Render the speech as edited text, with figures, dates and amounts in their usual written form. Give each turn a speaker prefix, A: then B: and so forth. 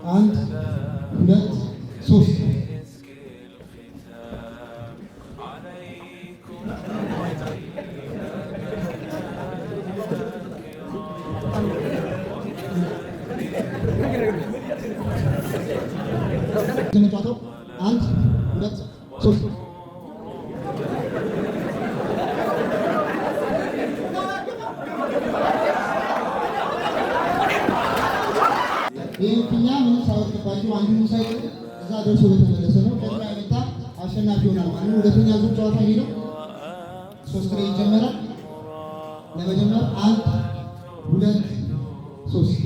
A: አንድ፣ ሁለት፣ ሶስት። ጨዋታው አንድ፣ ሁለት፣ ሶስት። ይህ ፊኛ ምንም ሳይወድቅባችሁ አንዱን ሳይጥል እዛ ደርሶ በተመለሰ ነው። ቀድሞ ያመጣ አሸናፊ ይሆናል ማለት ነው። ሁለተኛ ዙር ጨዋታ ይሄ ነው። ሶስት ላይ ይጀመራል። ለመጀመር አንድ፣ ሁለት፣ ሶስት።